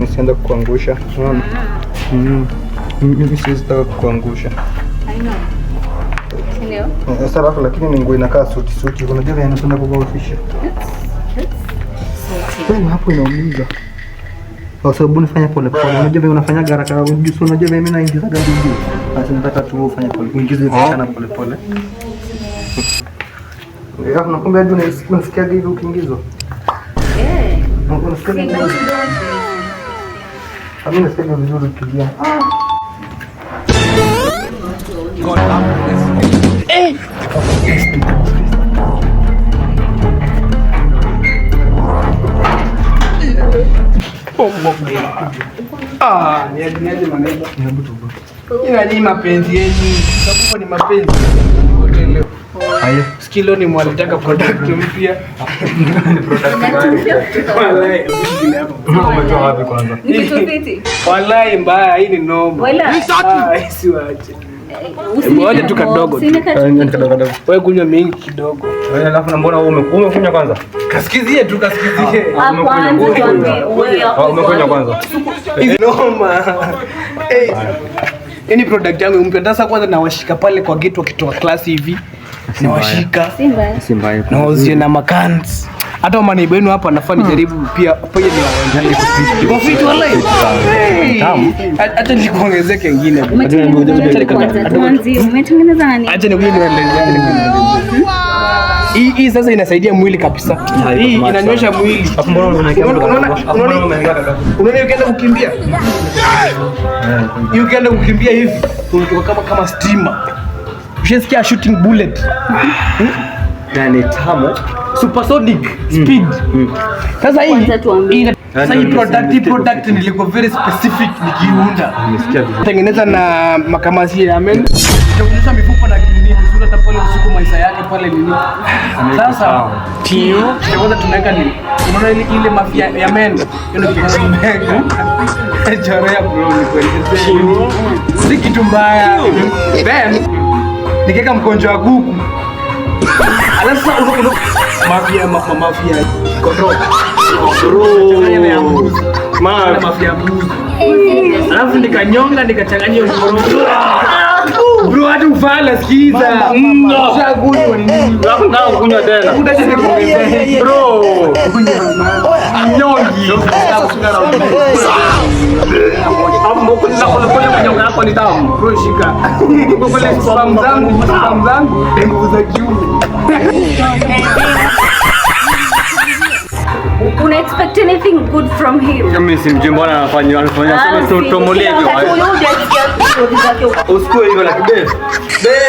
Nisiende kukuangusha. Unaona? Mimi siwezi taka kukuangusha. I know. Si ndio? Eh, sasa alafu lakini ni nguo inakaa suti suti. Unajua vile napenda kuvaa official. That's salty. Wewe hapo inaumiza. Kwa sababu nifanya pole pole. Unajua vile unafanyaga haraka, unajua vile mimi naingizaga mbio. Basi nataka tu ufanye pole. Uingize vichana pole pole. Ya, nakwambia hadi unasikiaga hivi ukiingizwa. Eh. Unasikiaga vizuri. Mimi nasikiaga vizuri ukiingia. God have mercy. Ah, niaje maneno. Ila nyinyi mapenzi yenu, sababu ni mapenzi. Wote leo. Haya. Skilo ni mwalitaka product mpya. Wallahi, ushikilie hapo. Umetoa wapi kwanza? Ni kitu fiti. Wallahi mbaya, hii ni noma. Wala. Ah, si waache. Ngoja tu kadogo tu. Kadogo kadogo. Wewe kunywa mingi kidogo. Wewe alafu na mbona wewe umekunywa kwanza? Kasikizie tu, kasikizie. Kwanza tuambie wewe Ah, umekunywa kwanza. Hizi noma. Eh. Yaani product yangu mpya. Sasa kwanza nawashika pale kwa gate wakitoka class hivi. Nawashika. Si mbaya. Si mbaya. Nawauzia na makans. Hata maneiba wenu hapa nafaa nijaribu pia pia ni Iko fit wallahi. Hey. Acha nikuongezee kengine. Umetengeneza nani kwanza? Tuanzie. Umetengeneza nani? Acha nikuje niwaelezee. Hii sasa inasaidia mwili kabisa. Hii inanyosha mwili. Hapo mbona unaweka Unaona unaona ukienda kukimbia. Hii ukienda kukimbia hivi unatoka kama stima. Ushasikia shooting bullet. Na ni tamu. Supersonic speed. Sasa hii Kwanza tuambie. Sasa hii product nilikuwa very specific nikiunda. Nimesikia vizuri. Tengeneza na makamasi ya amen. Itakuonyesha mifupa na nini vizuri hata pale usiku maisha yake pale nini. Sasa tio kwanza tunaweka nini? Unaona ile mafia ya men. Hiyo ndio kwanza tunaweka. Chorea bro ni kweli. Si kitu mbaya. Then nikiweka mkonjo wa kuku. Alafu sasa mafia mafia kondoo. Changanya na ya mbuzi. Na mafia ya mbuzi. Alafu nikanyonga nikachanganya hiyo mkorogo. Bro, hata ufala sikiza. Ushakunywa ni nini? Alafu na kunywa tena. Utacha nikuongezee. Bro. Nyongi. Hapo mbona pole pole kunyonga yako ni tamu. Bro, shika. Spam zangu, nguvu za kiume. Una expect anything good from him? Mimi simjui mbona anafanya Ah, sema tutomolee kila hivyo. wakati huyu hujasikia story zake. Usikue hivyo lakini babe. Babe.